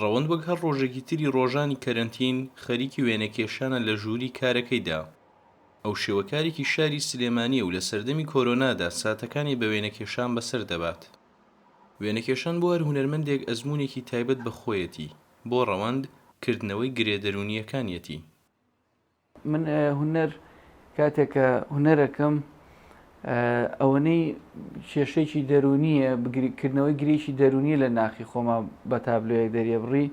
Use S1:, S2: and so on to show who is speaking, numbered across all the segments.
S1: ڕەوەند وەک هەر ڕۆژێکی تری ڕۆژانی کەرەنتین خەریکی وێنەکێشانە لە ژووری کارەکەیدا. ئەو شێوەکارێکی شاری سلێمانییە و لە سەردەمی کۆرۆنادا ساتەکانی بە وێنەکێشان بەسەر دەبات. وێنەکێشان بۆ هەر هونەرمەندێک ئەزموونێکی تایبەت بە خۆیەتی، بۆ ڕەوەند، کردنەوەی گرێ دەروونییەکانیەتی.
S2: من هونەر کاتێک کە هونەرەکەم ئەوەنەی کێشێکی دەرونیە کردنەوەی گرێکی دەرونیە لە ناخی خۆما بە تابلۆیەک دەریەبڕی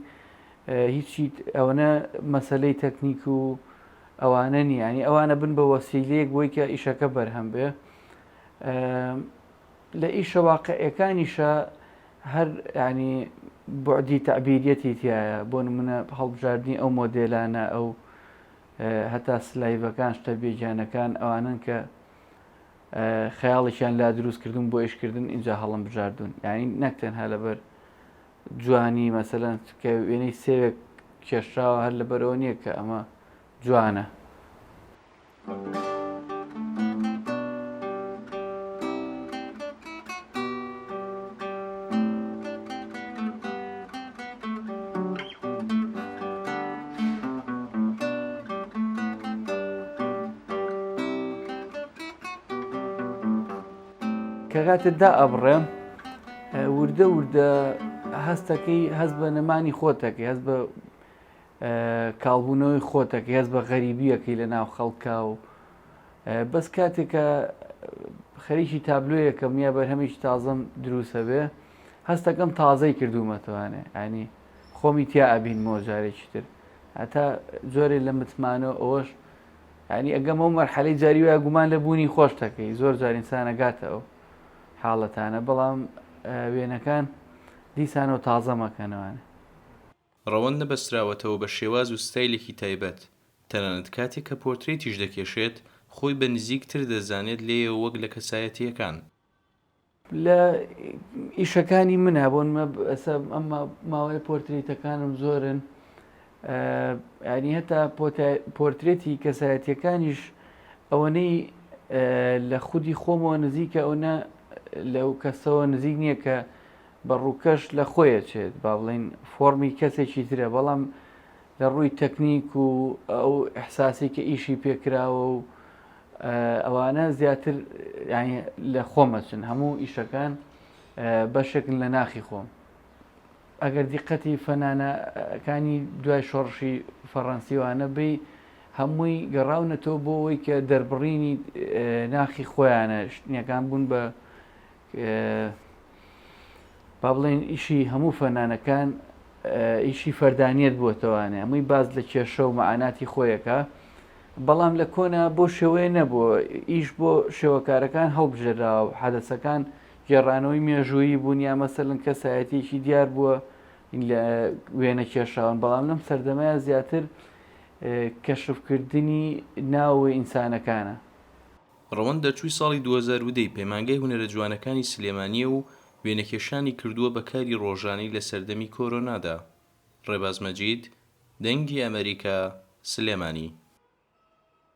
S2: هیچی ئەوەنە مەسلەی تەکنیک و ئەوانە نییە ینی ئەوانە بن بە وەسیلەیەک بۆی کە ئیشەکە بەرهەم بێ لە ئیشە واقعەکانیشە هەر ینی بعدی تعبیریەتی تایە بۆ نمونە هەڵبژاردننی ئەو مۆدێلانە ئەو هەتا سلایڤەکان شتە بێگیانەکان ئەوانن کە خەیاڵێکیان لا دروست کردوون بۆ ئیشکردن ئینجا هەڵم بژاردوون یعنی نەک تەنها لەبەر جوانی مەسەلەن کە وێنەی سێوێک کێشراوە هەر لەبەرەوە نییە کە ئەمە جوانە. کە کاتێ دائەبڕێم وردە وردە هەستەکەی هەست بە نەمانی خۆتەکەی هەست بە کاڵبوونەوەی خۆتەکەی هەست بە غەریبیەکەی لە ناو خەڵکا و بەس کاتێک کە خەریکی تابلۆیەکەم یا بەرهەمێکی تازەم دروستە بێ هەستەکەم تازەی کردوومەتوانێ ینی خۆمی تیا ئەبینمەوە جارێکی تر هەتا جۆرێ لە متمانە ئەوەش ینی ئەگەمەوە مەرحەلەی جاری وایە گومان لە بوونی خۆش دەکەی زۆر جار ئینسان ئەگاتە ئەو حاڵەتانە بەڵام وێنەکان دیسانەوە تازە مەکەنەوانێ.
S1: ڕەوەند نەبەستراوەتەوە بە شێواز و ستایلێکی تایبەت، تەنانەت کاتێک کە پۆرترەیتیش دەکێشێت، خۆی بە نزیک تر دەزانێت لێیەوە وەک لە کەسایەتییەکان.
S2: لە ئیشەکانی منە بۆ نمە ئەسە ئەم ماوەیە پۆرتریتەکانم زۆرن ینی هەتا پۆرترێتی کەسایەتیەکانیش ئەوەنەی لە خودی خۆمەوە نزیکە ئەوە لەو کەسەوە نزیک نییە کە بە ڕووکەش لە خۆیە چێت با بڵین فۆرمی کەسێکی ترە بەڵام لە ڕووی تەکنیک و ئەو ئەحساسی کە ئیشی پێکراوە و ئەوانە زیاتر یانی لە خۆم ئەچن هەموو ئیشەکان بەشێکن لە ناخی خۆم ئەگەر دیقەتی فەنانەکانی دوای شۆڕشی فەڕەنسیوانە بی هەمووی گەڕاونەتەوە بۆ ئەوەی کە دەربڕینی ناخی خۆیانە شتنیەکان بوون بە با بڵێن ئیشی هەموو فەنانەکان ئیشی فەردانیت بووەتەوانێ هەمووی باز لە کێشە و مەعاناتی خۆیەکە بەڵام لە کۆنا بۆ شێوەیە نەبووە ئیش بۆ شێوەکارەکان هەڵبژێراوە و حەدەسەکان گێڕانەوەی مێژوویی بوون یا مەسەلەن کەسایەتیەکی دیار بووە لە وێنە کێشاون بەڵام لەم سەردەمەیە زیاتر کەشفکردنی ناوەوەی ئینسانەکانە.
S1: ڕەوەند دەرچووی ساڵی 2010 ی پەیمانگای هونەرە جوانەکانی سلێمانییە و وێنەکێشانی کردووە بە کاری ڕۆژانەی لە سەردەمی کۆرۆنادا. ڕێباز مەجید، دەنگی ئەمەریکا، سلێمانی.